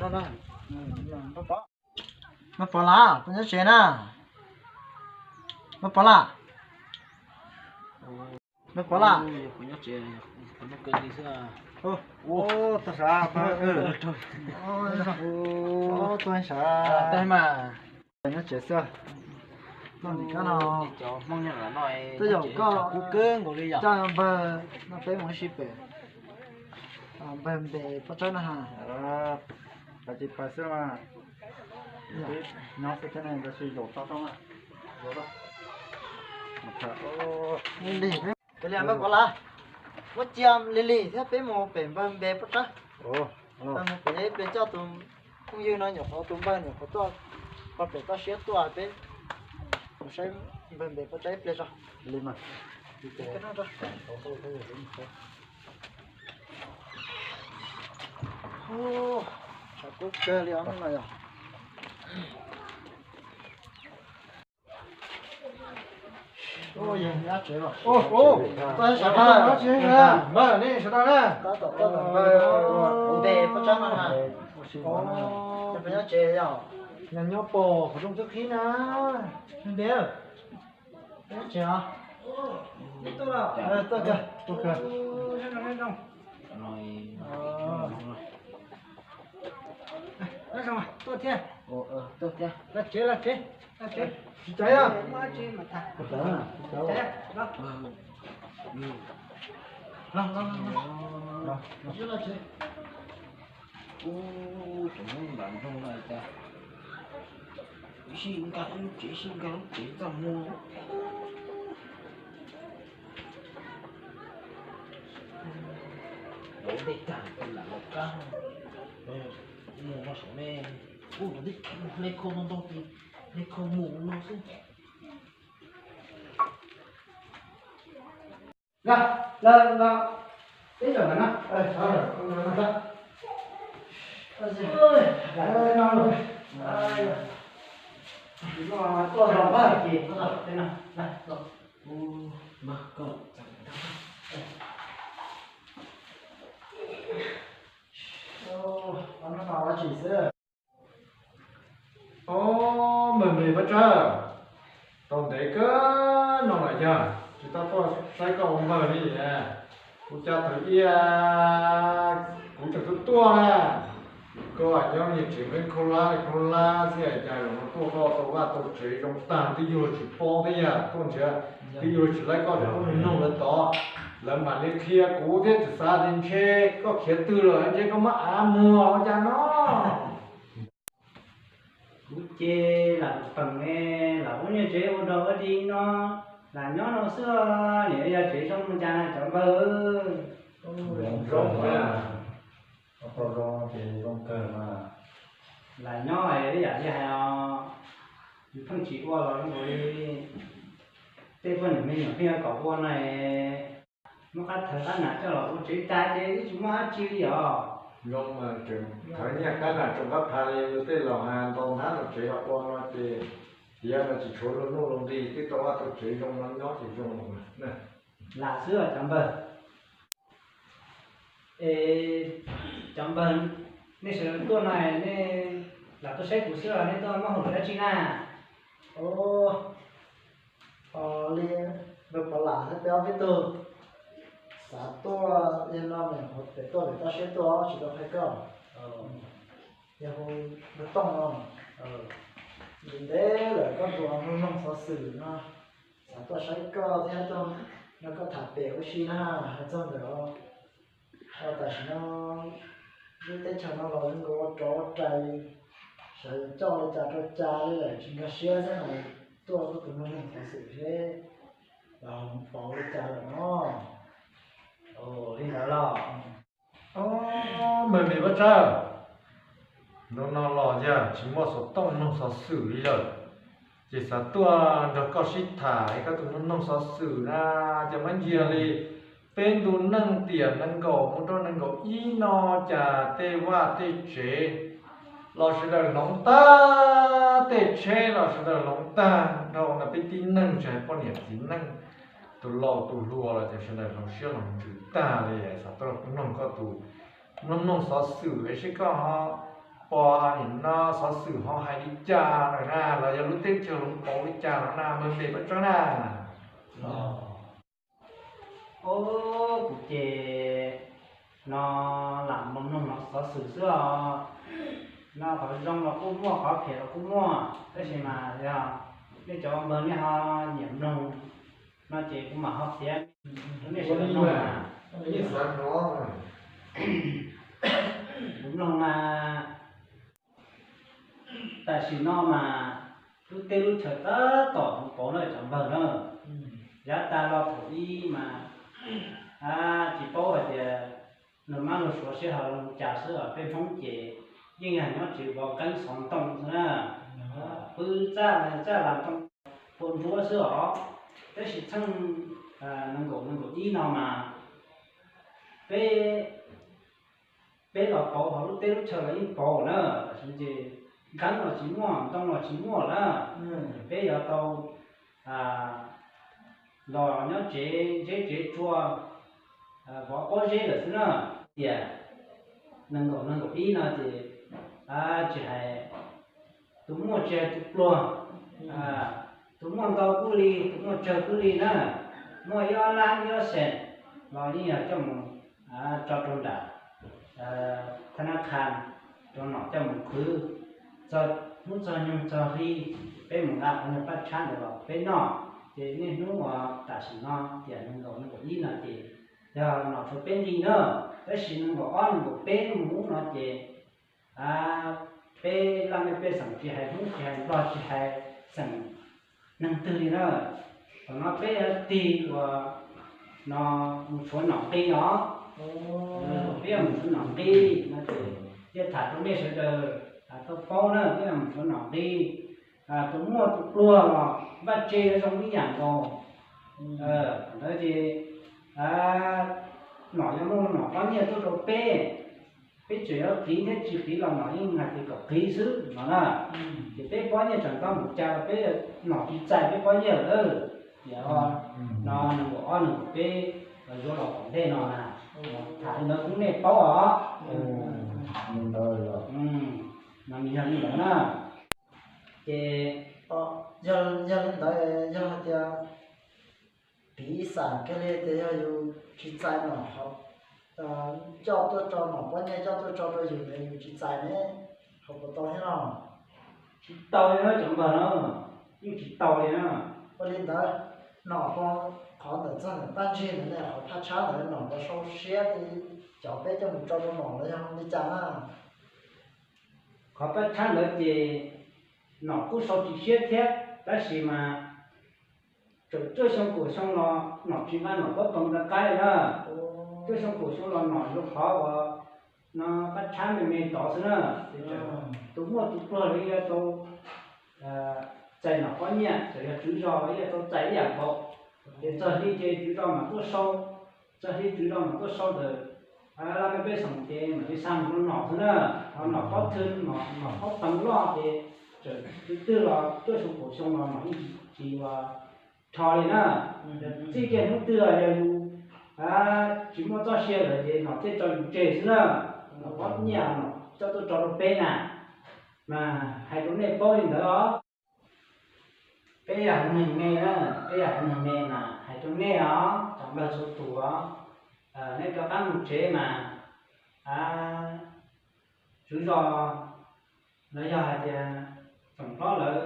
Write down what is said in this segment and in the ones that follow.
Npawg Pov, Npawg Pov las, puas nyob tsev na? Npawg Pov las, Npawg Pov las. Tuaj sav, tuaj sav. Nyob tsev xwb. Noj nim kab no, tej zaum koj coj npawg no peb mus ib sij pem npawg npe Pov Tsab na has. Pais ces pais xwb mas. Nyob xwb thiab ne, tab sis zaum toj roob na. Lig lig, Npawg Pov las, muab cia lig lig thiab peb mus pem npawg npe Pov Tsab. Mus pem ib pliag coj tus phooj ywg no nyuam qhuav, tus npawg nyuam qhuav tuaj, qhov pem toj siab tuaj peb mus saib npawg npe Pov Tsab ib pliag tso. Li mas. Tshav kub kawg li os no yog. Npawg, nej sawv daws na. Npawg Pov Tsab no na. Nyob tsev yog? Nyob pem qhov rooj txuj qhib na. Npe, nyob tsev os? Tuaj kawg, tuaj kawg. Tuaj thiab. Los tsev, los tsev, los tsev. Tsis tsev os. Los, los, los, los tsev. Ub, tus Hmoob nram nroog no cas sib nkag lub tsev, sib nkag lub tsev txaj muag. Vauv ntej tag lam los qab mus no saum ne. Ub, tus tib hle khau ntau ntau ces hle khau mus no xwb. Los, los, los, peb zaum ntawm no. Tuaj zoo pab ces, no no xwb. Ob, npawg me Pov Tsab, tau ntev kawg no los yog tsis tau tuaj saib koj ua npawg li. Kuv cas thaum ub kuv tseem tuaj tuaj na, koj nyob niag tsev nqeeb khaub hlab khaub hlab xwb, cas zaum no tuaj koj tau vaj tau tsev zoo tag, twb yug los tsis paub thiab yog tuaj nrhiav, twb yug los tsis laib koj, tseem tuaj nug lawv tod, lawv mam li qhia kuv thiab tseem xav tias ntshe koj khiav twg lawm, ntshe koj muab av muag ua cas no. Kuv ces lam peem, lam ua niag tsev ua dog ua dig no, lam nyob no xwb, nim yog tsev zoo cas na cov npawg. Zoo, zoo, zoo ces zoo kawg mas. Lam nyob ib yam li hais os, yus pheej tsis ua los zoo nkaus li tej poj niam me nyuam pheej yuav kom ua no. Muab qab thawv qab nam coj los ua tsev tas ces twb tsis muaj dab tsi li os. Zoo mas, thawv nyiaj qab nam tsoom qab phav li tej laus hais, ntaus nthab tom tsev los ua no ces tiav no tsis tshuav luag nuj luag nqi, twb tau vaj tau tsev zoo no nyob ces zoo mas. Lam xwb os cov npawg. Es cov npawg, nej sawv daws tuaj no nej lam tuaj saib kuv xwb los nej tuaj muab hauj lwm dab tsi na? Os, li npawg Pov Lam thiab peb ob peb tug xav tuaj, yog no mas pem tuaj pem toj siab tuaj tsis tau qhia koj. Yog hu npawg Tooj no, ntev ntev lawm koj tus mloog mloog xov xwm no, xav tuaj saib koj thiab tuaj nrog koj tham pem ua si na. Hais txog ntawm tam sim no lub teb chaws no los zoo nkaus ua rov ua rais, xyov yuav coj li cas rau cas li lawm, tsis nkag siab thiab no, tuaj koj tus mloog mloog xov xwm seb los pauv li cas lawm no. Li ntawd los. Ob, npawg me Pov Tsab, hnub no los yog tsis muaj xov tooj mloog xov xwm li lawm, ces xav tuaj nrog koj sib tham es koj tus mloog mloog xov xwm na, ces muab ntsia li peb ntu neej tiam nees nkaum mus rau nees nkaum ib no, cas tej vaj tej tsev los sawv daws hloov tag, tej tsheb los sawv daws hloov tag, dhau ntawm peb tib neeg tsis hais poj niam txiv neej, tus laus tus hluas los ces sawv daws hloov siab hloov ntsws tag li. Xav tuaj mloog koj tus mloog mloog xov xwm es seb koj ho Pog, nim no xov xwm ho hais li cas lawm na, los yog lub teb chaws hloov pauv li cas lawm na, npe pab tsob na? Os, kuv ces no lam mloog mloog los xov xwm xwb os. No qhov zoo los kuj muaj, qhov phem los kuj muaj, tab sis mas yog nej cov npawg nej ho nyiam mloog no ces kuv mam ho piav rau nej sawv daws mloog na. Kuv mloog mas tam sim no mas lub teb lub chaw tab tom hloov pauv na cov npawg na. Yav tag los thaum ub mas tsis paub hais tias luag mab luag suav sib haum los cas xwb os, peb Hmoob ces yeej yog nyob tsev vov qeeb xov ntoo xwb na. Pw txaj txaj las ntoo, pua nruab xwb os. Tab sis txheej nees nkaum nees nkaum ib no mas peb peb los pauv hauv lub teb lub chaw los yeej pauv na, tab sis ces qeeb los tsis muaj, ntoo los tsis muaj na. Peb yuav tau los nyob tsev zeb tsev tsua, vov pob zeb lawm xwb na. Tias nees nkaum nees nkaum ib no ces tsis hais tus muaj tsis hais tus pluag, tus muaj ntau kuj li, tus muaj tsawg kuj li na, muaj ib ob lab ib ob xees los yeej yog coj mus tso rau nram thab nab qha rau nom coj mus qhwv txog hnub txog nyoog txog hli, peb mus nqa qhov niag paj tshab ntawd los peb noj. Ces niaj hnub uas tam sim no tias nees nkaum nees nkaum ib no ces yog nom tshuav peb nqi na, tab sis nees nkaum ob nees nkaum peb mus ub no ces peb laj mej pej xeem tsis hais Hmoob tsis hais Nplog tsis hais xeem neeg twg li na, thaum no peb tig uas no mus tshuav nom nqi os. Peb yuav mus tshuav nom nqi no ces thiaj tham rau nej sawv daws tau paub na, peb yuav mus tshuav nom nqi. Tus muaj tus pluag los vaj tse yuav zoo ib yam nkaus. Ntawd ces nom yuav muaj nom pob nyiaj tuaj rau peb, peb tseem yuav qiv thiab tsis qiv los nom yeej hais tias kom qiv xwb no na. Ces peb pob nyiaj tseem tau mus cas los peb nom tsis txais peb pob nyiaj lawm. Tias no nees nkaum ob nees nkaum peb los yuav los tom ntej no na. Tham li ntawd kom nej paub os. No nws yog li ntawd na. Ces yog li ntawd, yog hais tias piv xam kiag li tias yog yus tsis txais nom, coj tuaj tso nom pob nyiaj coj tuaj tso rau yus ntawd yus tsis txais ne, ho puas tau thiab no? Tsis tau li na cov npawg na, yeej tsis tau li na. Ua li ntawd, nom qhov ntawm txog ntawm paj ntsig ntawd ne, qhov phaj tshab ntawd nom puas sau siab li cov peb coj mus tso rau nom los yog li cas na? Qhov paj tshab ntawd ces nom kuj sau tsis siab thiab, tab sis mas txawm cuaj xyoo kaum xyoo los nom tsis nqa nom pob toog rov qab li na. Cuaj xyoo kaum xyoo los nom zoo qhov uas no paj tshab me me tod xwb na. Tus muaj tus pluag los yeej yuav tau txais nom pob nyiaj, txawm yog tswv zos los yeej yuav tau txais ib yam nkaus. Ces txog hli ces tswv zos mam tuaj sau, txog hli tswv zos mam tuaj sau ntawm laj mej pej xeem ces mam li xa mus rau nom xwb na. Ho nom pob thw, nom pob toog loj ces txawm twg twg los cuaj xyoo kaum xyoo los nom yeej tsis ua rho li na. Txij kiag hnub twg yog yus tsis muaj txoj sia lawm ces nom thiaj tso yus tseg xwb na. Nom pob nyiaj nom coj tuaj tso rau peb na, mas hais rau nej paub li ntawd os. Peb yog haiv neeg me na, peb yog haiv neeg me mas hais rau nej os, cov npawg txhua tus os, nej rov qab mus tsev mas tswv zos los yog hais tias tsoom hlob lawv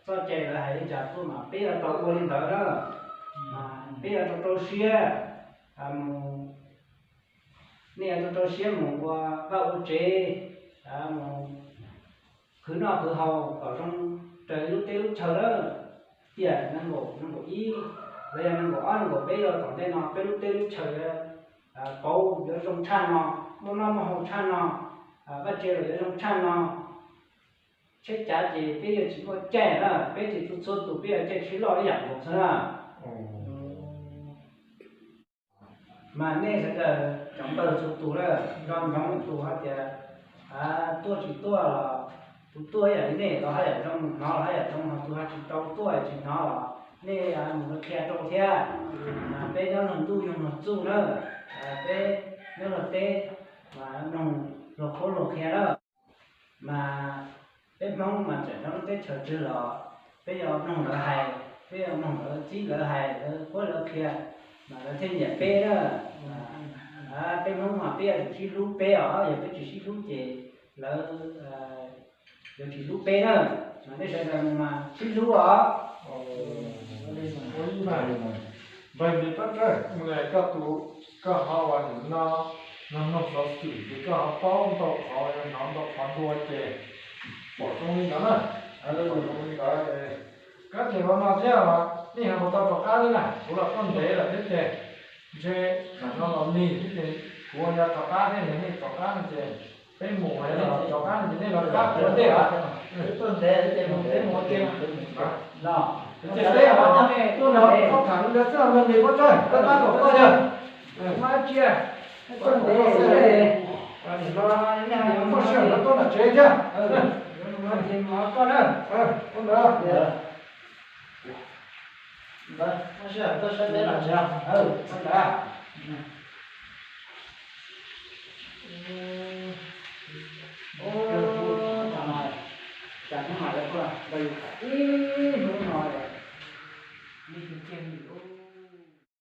txoj cai lawv hais li cas tuaj mas peb yuav tau ua li ntawd na. Peb yuav tau rau siab mus, nej yuav tau rau siab mus ua vaj ua tsev, mus khwv noj khwv haus kom zoo raws lub teb lub chaw lawm. Tiam nees nkaum nees nkaum ib los yog nees nkaum ob nees nkaum peb los tom ntej no peb lub teb lub chaw yuav pauv yuav zoo tshaj no, muaj noj muaj haus tshaj no, vaj tse los yuav zoo tshaj no. Tsheb cav ces peb yuav tsis muaj caij na, peb ces txhua txhua tus peb yuav caij tsheb loj ib yam nkaus xwb na. Mas nej sawv daws cov npawg txhua tus na, nco ntsoov tus hais tias tuaj tsis tuaj los tus tuaj ib yam li nej los haj yam zoo, hnov los haj yam zoo, ho tus ho tsis tau tuaj tsis hnov los nej mus qhia rau thiab. Peb nyob luag ntuj yug luag txuj na, peb nyob luag teb mas mloog luag qhuab luag qhia na. Mas peb Hmoob mas tseem nyob lub teb chaws twg los peb yuav mloog lawv hais, peb yuav mloog lawv txib lawv hais, lawv qhuab lawv qhia, mas lawv thiaj nyiam peb na. Peb Hmoob mas peb yuav tsum sib hlub peb os, yog peb tsis sib hlub ces lawv yuav tsis hlub peb na. Mas nej sawv daws mas sib hlub os. Npawg Lis Paj Tsawg, koj tus, koj ho ua nim no mloog xov xwm ces koj ho paub ntau qhov, hnov ntau qhov dua ces pom zoo li ntawd na. Pom zoo li ntawd ces koj tseem los no thiab, nej ho puas tau rov qab li na? Kuv los tuaj ntev lawm thiab ces ntshe tam no los lig thiab ces kuv ua yog rov qab thiab, yog nej rov qab no ces peb mus, yog rov qab no ces nej los qab kuv ua ntej os. Peb tuaj ntev ces mus, peb mus ua ke. Ces peb tuaj no thaum ntawd xwb, npawg Lis Paj Tsawg, tab tab tom tuaj yog. Nim no muaj sij hawm no tuaj nram tsev thiab. Ntawd, muaj sij hawm tuaj saib peb nram tsev. Ntawd. Ub, tsam no, tsam hnub no lawv tuaj nrog yus tham ib hnub no lawm.